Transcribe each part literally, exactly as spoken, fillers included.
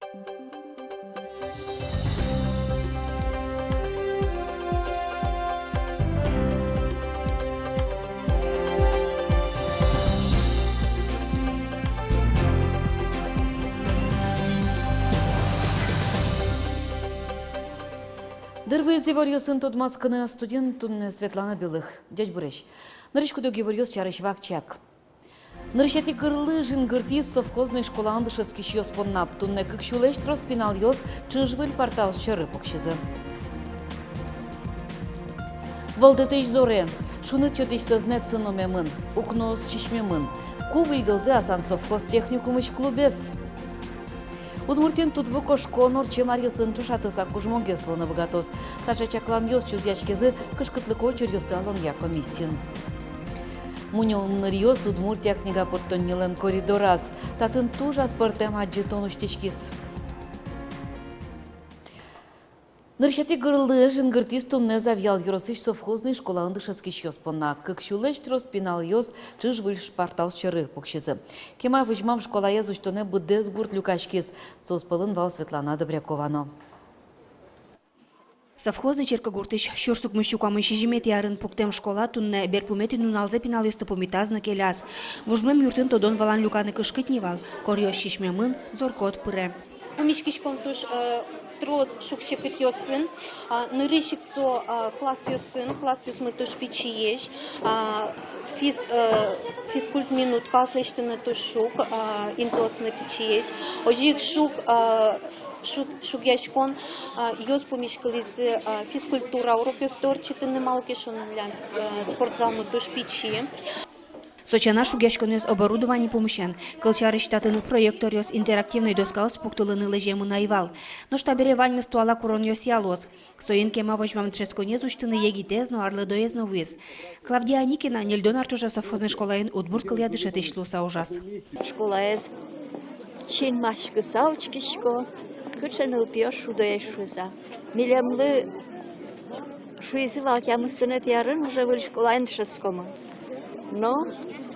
Дыр вуиз иворъёсын тодматскыны. Студиын туннэ Светлана Белых. Ӟечбуресь! Нырысь куд-ог иворъёс сярысь вакчияк. Нырысетӥ гырлы жингыртӥз совхозной школаын дышетскисьёс понна. Туннэ кык сюлэсь трос пиналъёс ӵыжвыль партаос сьӧры пуксизы. Вӧлдэтӥсь зоре. Шуныт сётӥсь сӧзнэт сыномемын, укноос сисьмемын. Ку выльдозы Асан совхоз техникумысь клубез? Удмуртиын тудву кошкон ортчем аръёсын ӵошатыса кужмогес луыны быгатоз. Таӵе чакланъёс чузъяськизы кышкытлыко учыръёсты алонъя комиссиын. Мунё ымныръёс «Удмуртия» книга поттоннилэн коридораз. Татын туж аспӧртэм адӟытон усьтӥськиз. Нырысетӥ гырлы жингыртӥз туннэ Завьял ёросысь совхозной школаын дышетскисьёс понна. Кык сюлэсь трос пиналъёс ӵыжвыль партаос сьӧры пуксизы. Кема возьмам школаез усьтонэ быдэс гурт люкаськиз. Соос пӧлын вал Светлана Добрякова но. Совхозной черкогуртысь сюрс укмыс сю куамын сизьыметӥ арын пуктэм школа туннэ берпуметӥ нуналзэ пиналъёсты пумитаз но келяз. Вужмем юртын тодон-валан люканы кышкыт ни вал, коръёс сисьмемын, зор-кот пыре. Пумиськиськом туж, э, трос шуг-секытъёсын, а, нырысь ик со, а, классъёсын, классъёсмы туж пичиесь, а, физ-, э, физкульт минут класс лэсьтыны туж шуг, а, интыосмы пичиесь. Озьы ик шуг, а, шуг-, шугъяськон, а, ёс пумиськылӥзы, а, физкультура урокъёсты ортчытыны, малы ке шуоно милям, э, спортзалмы туж пичи. Со сяна шугъяськонъёс оборудование пумысен, кылсярысь, татын проекторъёс, интерактивной доскаос пуктылыны лэземын ӧй вал. Нош табере ваньмыз туала куронъёсъя луоз. Соин кема возьмам дышетсконэз усьтыны егитэз но, арлыдоез но вуиз. Клавдия Аникина ньыльдон ар ӵоже совхозной школаын удмурт кылъя дышетӥсь луыса ужаз. Школаез синмаськыса учкисько, кыӵе нылпиос шудоесь шуыса. Милемлы шуизы вал, тямыстонэтӥ арын уже выль школаын дышетскомы. Но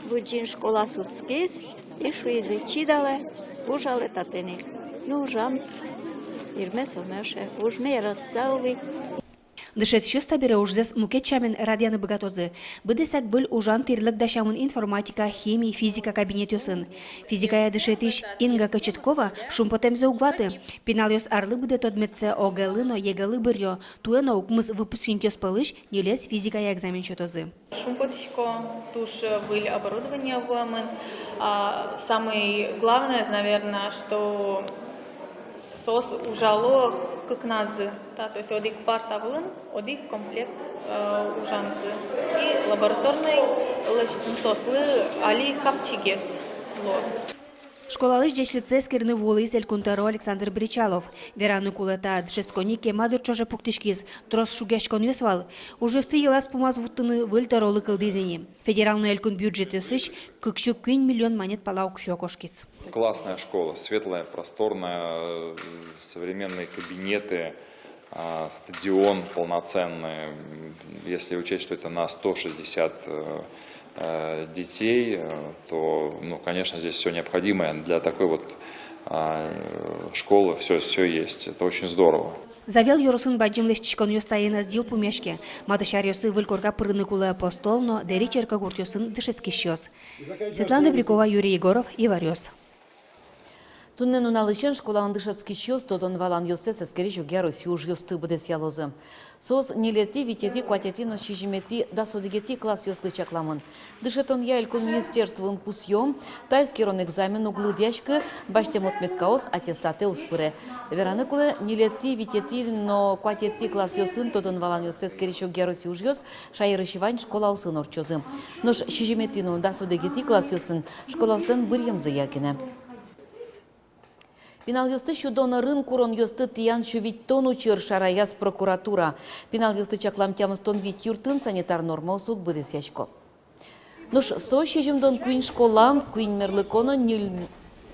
быдӟым школа сутскиз, и шуизы: чидалэ, ужалэ татын ик. Ну, ужам, ирме сомёше, ужме яраса улӥ. Дышетӥсьёс табере ужзэс мукет сямен радъяны быгатозы. Быдэсак выль ужан тӥрлык дасямын информатика, хими, физика кабинетъёсын. Физикая дышетӥсь Инга Кочеткова шумпотэмзэ уг ваты. Пиналъёс арлы быдэ тодметсэ ОГЭлы но ЕГЭлы быръё. Туэ но укмыс выпускникъёс пӧлысь ньылез физикая экзамен сётозы. Шумпотӥсько, туж выль оборудование вуэмын. А, самый главное, наверное, что соос ужало кыкназы, да, то есть одӥг парта вылын одӥг комплект, э, ужамзы. И лабораторной лэсьтыны соослы али капчигес луоз. Школалэсь ӟечлыксэ эскерыны вуылӥз Элькун тӧро Александр Бречалов. Вераны кулэ, та дышетскони кема дыр ӵоже пуктӥськиз, трос шугъяськонъёс вал. Ужъёсты йылаз-пумаз вуттыны выль тӧролы кылдӥз ини. Федерал но элькун бюджетъёсысь кык сю куинь миллион манет пала уксё кошкиз. Классная школа, светлая, просторная, э, современные кабинеты, а, стадион полноценный. М, если учесть, что это на сто шестьдесят, э, э, детей, э, то, ну, конечно, здесь всё необходимое для такой вот, а, э, школы, всё, всё есть. Это очень здорово. Завьял ёросын бадӟым лэсьтӥськонъёс таин ӧз йылпумъяське. Матысь аръёсы выль корка пырыны кулэ Апостол но Дэри черкогуртъёсын дышетскисьёс. Светлана Добрякова, Юрий Егоров, «Иворъёс». Туннэ нуналысен школаын дышетскисьёс тодон-валанъёссэс эскерись огъя Россия ужъёсты быдэсъялозы. Соос ньылетӥ, витетӥ, куатетӥ но сизьыметӥ, дас одӥгетӥ классъёслы чакламын. Дышетонъя элькун министерствоын пусъё: та эскерон экзамен уг лыдъяськы, басьтэм отметкаос аттестатэ уз пыре. Вераны кулэ, ньылетӥ, витетӥ но куатетӥ классъёсын тодон-валанъёсты эскерись огъя Россия ужъёс шаерысь вань школаосын ортчозы. Нош сизьыметӥ но дас одӥгетӥ классъёсын школаослэн быръемзыя гинэ. Пиналъёсты сюдон ӧрын куронъёсты тӥян сю витьтон учыр шараяз прокуратура. Пиналъёсты чаклам тямыстон вить юртын санитар нормаос уг быдэсъясько. Нош со сизьымдон куинь школа, куинь мерлыко но ньыль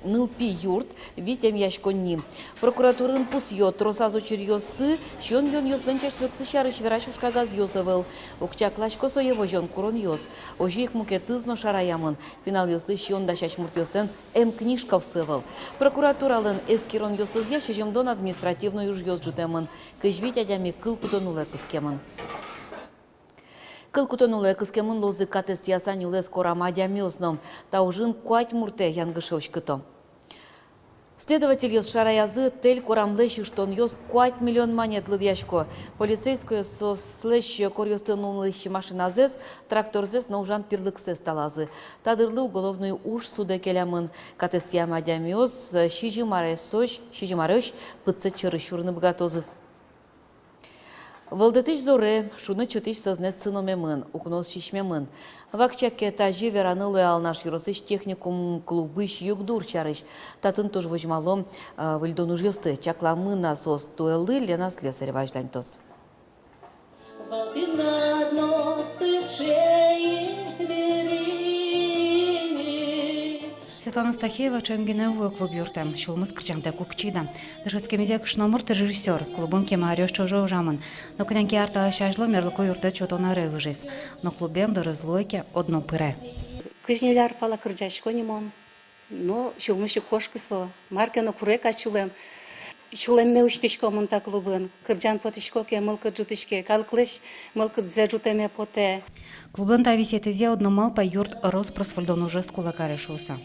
Нылпи юрт, вить эмъяськонни. Прокуратураын пусъё: тросаз учыръёсы сиён-юонъёслэн чачлыксы сярысь верась ужкагазъёс ӧвӧл. Уг чакласько сое возён куронъёс. Озьы ик мукетыз но шараямын: пиналъёслы сиён дасясь муртъёслэн эмкнижкаоссы ӧвӧл. Прокуратуралэн эскеронъёсызъя сизьымдон административной ужъёс ӝутэмын. Кызь вить адями кыл кутон улэ кыскемын. Кыл кутон улэ кыскемын луозы катэстъяса нюлэс корам адямиос но. Та ужын куать муртэ янгыше уськыто. Следовательёс шараязы: тэль корамлэсь ыштонъёс куать миллион манет лыдъясько. Полицейскойёс соослэсь коръёсты нуылӥсь машиназэс, тракторзэс но ужан тӥрлыксэс талазы. Та дырлы уголовной уж судэ келямын. Катэстъям адямиос сизьым аресозь, сизьым арозь пытсэт сьӧры сюрыны быгатозы. Вӧлдэтӥсь зоре шуныт сётӥсь сӧзнэт синомемын, укноос сисьмемын. Вакчияк ке, тазьы вераны луэ Алнаш ёросысь техникум клубысь югдур сярысь. Татын туж возьмало, а, выльдон ужъёсты. Чакламын-а соос туэлы, Лена Слесарева азьланьтоз. Светлана Стахеева ӵем гинэ вуэ клуб юртэ. Сюлмыз кырӟантэк уг чида. Дышетскемезъя кышномурт — режиссёр. Клубын кема аръёс ӵоже ужамын. Нокыӵе ке ар талэсь азьло мерлыко юрттэт сётон аре выжиз. Но клубен, дыр ӧз луэ ке, одно пыре. Кызь ньыль ар пала кырӟасько ни мон. Но сюлмысь уг кошкы со. Мар ке но куре кадь сюлэм. Сюлэмме усьтӥсько мон та клубын. Кырӟан потӥсько ке, мылкыд ӝутӥське, калыклэсь мылкыдзэ ӝутэме потэ. Клублэн та висъетэзъя одно малпа: юрт рос-прос выльдон ужез кулэ каре шуыса.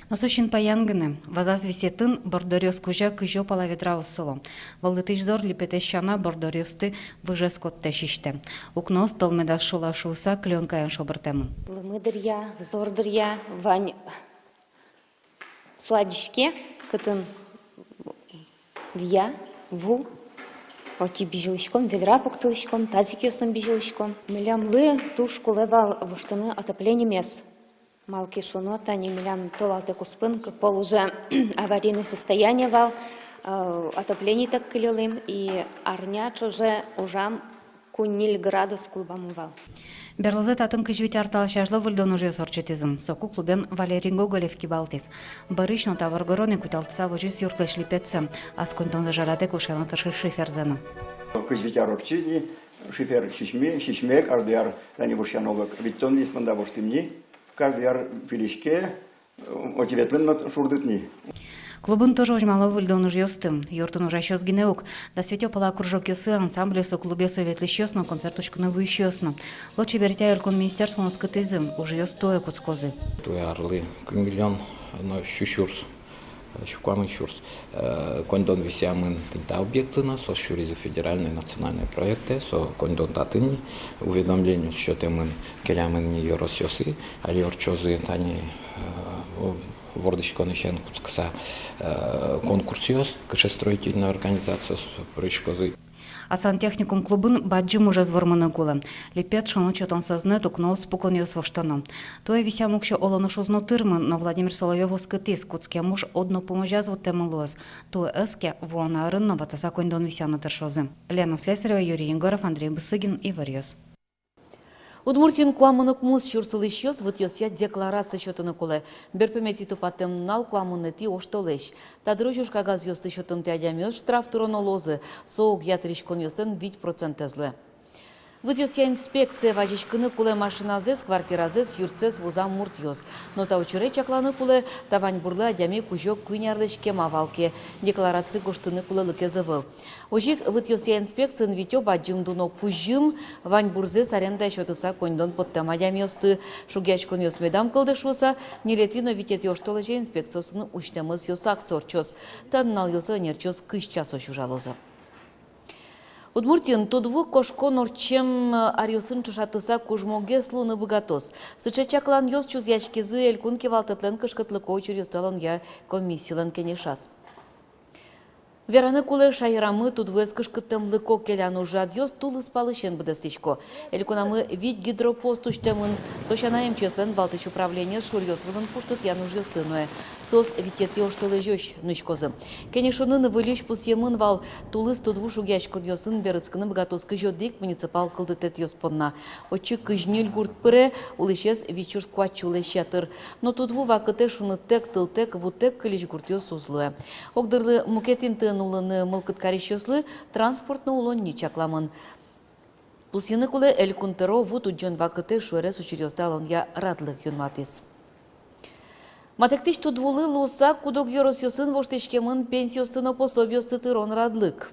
Но со синпаян гинэ. Вӧзаз висъетын борддоръёс кузя кызьё пала ведраос сыло. Вӧлдэтӥсь зор липетэз сяна борддоръёсты выжез коттэ, сисьтэ. Укноос тӧл медаз шула шуыса клеёнкаен шобыртэмын. Лымы дыръя, зор дыръя вань со адӟиське, кытын вия ву. Отӥ бызьылӥськом, ведра пуктылӥськом, тазикъёсын бызьылӥськом. Милемлы туж кулэ вал воштыны отоплениемес. Малы ке шуоно, тани милям толалтэ куспын кык пол уже аварийной состояние вал, э, отоплениетэк кыльылӥм, и арня ӵоже ужам, куинь-ньыль градус клубамы вал. Берлозэ татын кызь вить ар талэсь азьло выльдон ужъёс ортчытӥзы. Соку клубен Валерий Гоголев кивалтӥз. Бӧрысь но та воргорон ик утялтыса возиз юртлэсь липетсэ, ас коньдонзэ жаратэк лушканы тыршиз шиферзэ но. Кызь вить ар ортчиз ни, шифер сисьме, сисьме, каждый ар тани вошъяно лык. Витьтон ни спонда воштӥм ни, каждый ар пилиське, отӥ ветлыны но шурдыт ни. Клубын туж возьмало выльдон ужъёсты. Юртын ужасьёс гинэ уг, дас витё пала кружокъёсы, ансамбльёсы, клубъёсы ветлӥсьёс но, концерт учкыны вуисьёс но. Лулчеберетъя элькун министерствоын оскытӥзы: ужъёс туэ кутскозы. Туэ арлы куинь миллион но сю сюрс, сю куамын сюрс, э, коньдон висъямын тӥни та объектлы но. Соос сюризы федеральной, национальной проектэ, со коньдон татын ни. Уведомлениос сётэмын, келямын ни ёросъёсы, али ортчозы тани, э, о, вордӥськонысен кутскыса, э, конкурсъёс, кыӵе строительной организациос пыриськозы. Асан техникум клубын бадӟым ужез вормыны кулэ. Липет, шуныт сётон сӧзнэт, укноос, пуконъёс воштоно. Туэ висъям уксё улонысь уз но тырмы, но Владимир Соловьёв оскытӥз: кутскем уж одно пумозяз вуттэмын луоз. Туэ ӧз ке, вуоно арын но ватсаса коньдон висъяны тыршозы. Лена Слесарева, Юрий Егоров, Андрей Бусыгин, «Иворъёс». Удмуртиын куамын укмыс сюрс улӥсьёс вытъёсъя декларация сётыны кулэ. Берпуметӥ тупатэм нунал — куамынэтӥ оштолэзь. Та дырозь ужкагазъёсты сётымтэ адямиос штраф тыроно луозы, со огъя тыриськонъёслэн вить процентэз луэ. Вытъёсъя инспекцие вазиськыны кулэ машиназэс, квартиразэс, юртсэс вузам муртъёс. Но та учыре чакланы кулэ: та ваньбурлы адями кузё куинь арлэсь кема вал ке, декларация гожтыны кулэлыкез ӧвӧл. Озьы ик вытъёсъя инспекциын витё бадӟым дуно кузьым: ваньбурзэс арендае сётыса коньдон поттэм адямиосты. Шугъяськонъёс медам кылды шуыса, ньылетӥ но витетӥ оштолэзе инспекциосын усьтэм ӧсъёс акция ортчоз. Та нуналъёсы ӧнерчиос кызь часозь ужалозы. Удмуртиын тудву кошкон ортчем аръёсын ӵошатыса кужмогес луыны быгатоз. Сыӵе чакланъёс чузъяськизы Элькун кивалтэтлэн кышкытлыко учыръёсты улонъя комиссилэн кенешаз. Вераны кулэ, шаерамы тудвуэз кышкыттэмлыко келян ужрадъёс тулыс палысен быдэстӥсько. Элькунамы вить гидропост усьтэмын, со сяна МЧС-лэн валтӥсь управлениез шуръёс вылын пуштытъян ужъёсты нуэ. Соос витетӥ оштолэзёзь нуиськозы. Кенешонын выльысь пусъемын вал, тулыс тудву шугъяськонъёсын берытскыны быгатоз кызь одӥг муниципал кылдытэтъёс понна. Отчы кызь ньыль гурт пыре, улӥсез вить сюрс куать сюлэсь ятыр. Но тудву вакытэ шуныттэк, тылтэк, вутэк кылись гуртъёс уз луэ. Огдырлы мукет интыын улыны мылкыд карисьёслы транспорт но улон ни чакламын. Пусйыны кулэ, Элькун тӧро ву тудӟон вакытэ шуэрес учыръёсты алонъя радлык юнматӥз. Матэктӥсь тудвулы луыса куд-ог ёросъёсын воштӥськемын пенсиосты но пособиосты тырон радлык.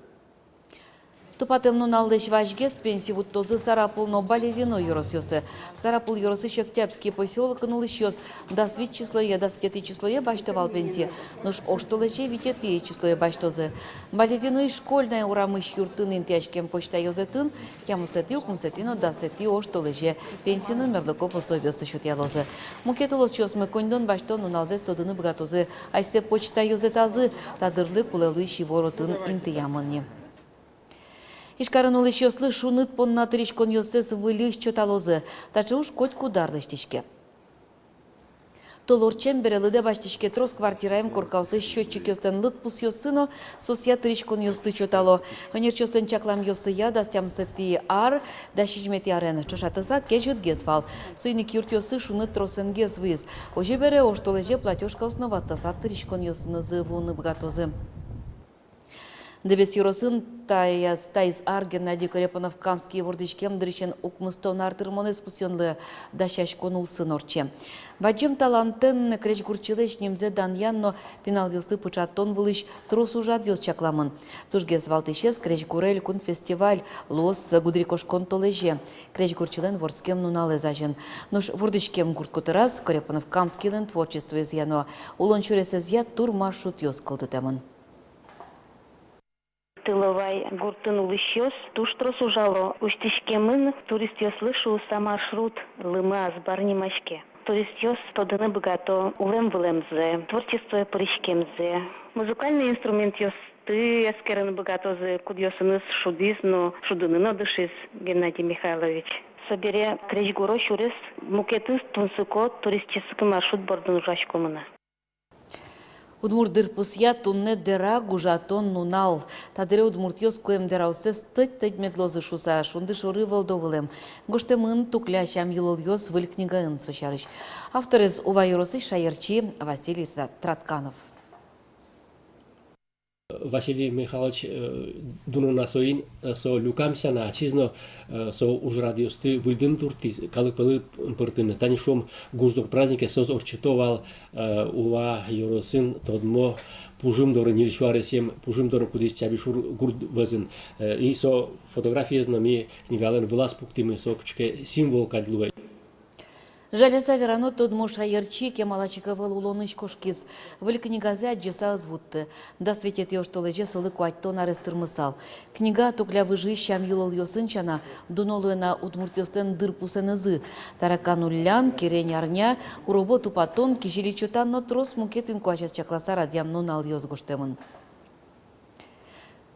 Тупатэм нуналлэсь вазьгес пенси вуттозы Сарапул но Балезино ёросъёсы. Сарапул ёросысь Октябрьский посёлокын улӥсьёс дас вить числое, дас витетӥ числое басьто вал пенси, нош оштолэзе витетӥ числое басьтозы. Балезиноысь Школьная урамысь юртын интыяськем почта ёзэтын тямысэтӥ, укмысэтӥ но дасэтӥ оштолэзе пенси но мерлыко пособиосты сётъялозы. Мукет улосчиосмы коньдон басьтон нуналзэс тодыны быгатозы асьсэ почта ёзэтазы, та дырлы кулэ луись иворотын интыямын ни. Ижкарын улӥсьёслы шуныт понна тыриськонъёссэс выльысь чоталозы. Таӵе уж котькуд ар лэсьтӥське. Тол ортчем бере лыдэ басьтӥське трос квартираем коркаосысь счётчикъёслэн лыдпусъёссы но соосъя тыриськонъёсты чотало. Ӧнерчиослэн чакламъёссыя, дас тямысэтӥ ар дас сизьыметӥ арен ӵошатыса кезьытгес вал. Соин ик юртъёсы шуныт тросэнгес вуиз. Озьы бере, оштолэзе платёжкаос но ватсаса тыриськонъёсынызы вуыны быгатозы. Дэбес ёросын таиз, таиз ар Геннадий Корепанов-Камский вордӥськем дырысен укмыстон ар тырмонэз пусъёнлы дасяськон улсын ортче. Бадӟым талантэн крезьгурчилэсь нимзэ данъян но пиналъёслы пыӵатон вылысь трос ужрадъёс чакламын. Тужгес валтӥсез — крезьгур элькун фестиваль луоз гудырикошкон толэзе, крезьгурчилэн вордскем нуналэз азьын. Нош вордӥськем гурт котыраз Корепанов-Камскийлэн творчествоезъя но улон сюресэзъя турмаршрутъёс кылдытэмын. Тыловай гуртын улӥсьёс туж трос ужало. Усьтӥськемын туристъёслы шуыса маршрут, «Лымы азбар» нимаське. Туристъёс тодыны быгато улэм-вылэмзэ, творчествое пыриськемзэ. Музыкальной инструментъёсты эскерыны быгатозы, кудъёсыныз шудӥз но, шудыны но дышиз Геннадий Михайлович. Собере крезьгуро сюрес мукетыз тунсыко туристической маршрут бордын ужаськомы на. Удмурт дырпусъя туннэ дэра гужатон нунал. Та дыре удмуртъёс куэм дэраоссэс тӧдь-тӧдь медлозы шуыса, шунды шоры вӧлдо вылэм. Гожтэмын «Тукля сям-йылолъёс» выль книгаын со сярысь. Авторез — Ува ёросысь шаерчи Василий Тра-, Тратканов. Василий Михайлович, э, дуно на соин, э, со люкам сяна ачиз но, э, со ужрадъёсты выльдыны турттӥз, калык пӧлы пыртыны. Тани шуом, гуждок праздникез соос ортчыто вал, э, Ува ёросын тодмо Пужым дорын, ньыль сю аресъем Пужым дорын, кудӥз Чабишур гурт вӧзын. Э, и со фотографиез но ми книгалэн вылаз пуктӥмы, со кыӵе ке символ кадь луэ. Жаляса верано, тодмо шаерчи кемалась ик ӧвӧл улонысь кошкиз. Выль книгазэ адӟыса ӧз вутты. Дас витетӥ оштолэзе солы куатьтон арес тырмысал. Книга Тукля выжыысь сям-йылолъёсын сяна дуно луэ на удмуртъёслэн дырпусэнызы. Таракан уллян, кирень арня, уробо тупатон, кизили чотан но трос мукет инкуазез чакласа радъям нуналъёс гожтэмын.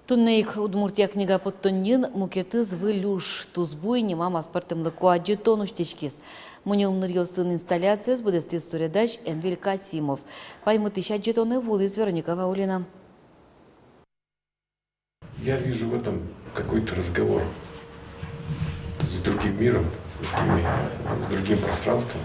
Туннэ ик «Удмуртия» книга поттонниын мукетыз выль уж — «Тусбуй» нимам аспӧртэмлыко адӟытон усьтӥськиз. Мунё ымныръёсын инсталляциез быдэстӥз суредась Энвиль Касимов. Паймытӥсь адӟытонэ вуылӥз Вероника Ваулина. Я вижу в этом какой-то разговор с другим миром, с другими, с другим пространством.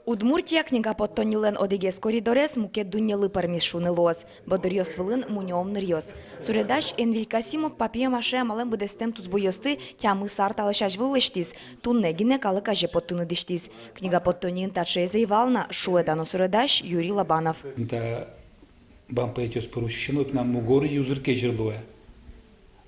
«Удмуртия» книга поттоннилэн одӥгез коридорез мукет дуннелы пӧрмиз шуыны луоз. Борддоръёс вылын мунё ымныръёс. Суредась Энвиль Касимов папье-маше амалэн быдэстэм тусбуйёсты тямыс ар талэсь азьвыл лэсьтӥз, туннэ гинэ калык азе поттыны дӥсьтӥз. Книга поттонниын таӵеез ӧй вал на, шуэ дано суредась Юрий Лобанов. Тӥни та бампетъёс пыр усьтӥське но, тынад мугор юзыр кезьыр луэ.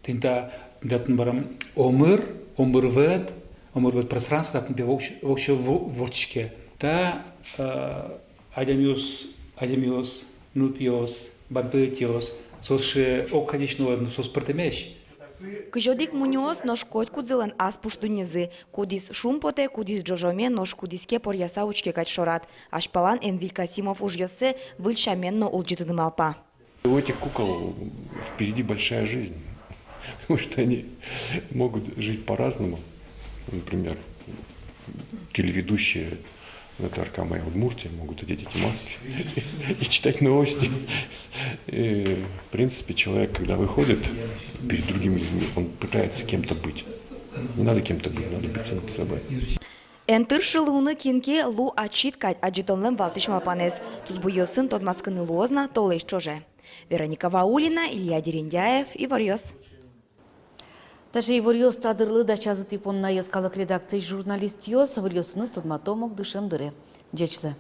Тӥни та, татын бара омыр, омырвӧт, омырвӧт пространство татын пе вокс-, воксё во-, воштӥське. Та, э, адямиос, адямиос, нылпиос, бампетъёс, соос сыӵе огкадесь но, но соос пӧртэмесь. Кызь одӥг мунёос, нош котькудзылэн ас пуш дуннезы. Кудӥз шумпотэ, кудӥз ӝожоме, нош кудӥз ке поръяса учке кадь шорад. Азьпалан Энвиль Касимов ужъёссэ выль сямен но улӟытыны малпа. У этих кукол впереди большая жизнь, потому что они могут жить по-разному. Например, телеведущие на Т Р К «Моя Удмуртия» могут одеть эти маски и читать новости. И, в принципе, человек, когда выходит перед другими людьми, он пытается кем-то быть. Не надо кем-то быть, надо быть самим собой. Эн тыршы луыны кин ке, лу ачид кадь — адӟытонлэн валтӥсь малпанэз. Тусбуйёсын тодматскыны луоз на толэзь ӵоже. Вероника Ваулина, Илья Дерендяев, «Иворъёс». Таӵе иворъёс та дырлы дасязы тӥ понна йӧскалык редакциысь журналистъёс. Выльёсыныз тодматом огдышем дыре. Ӟеч луэ.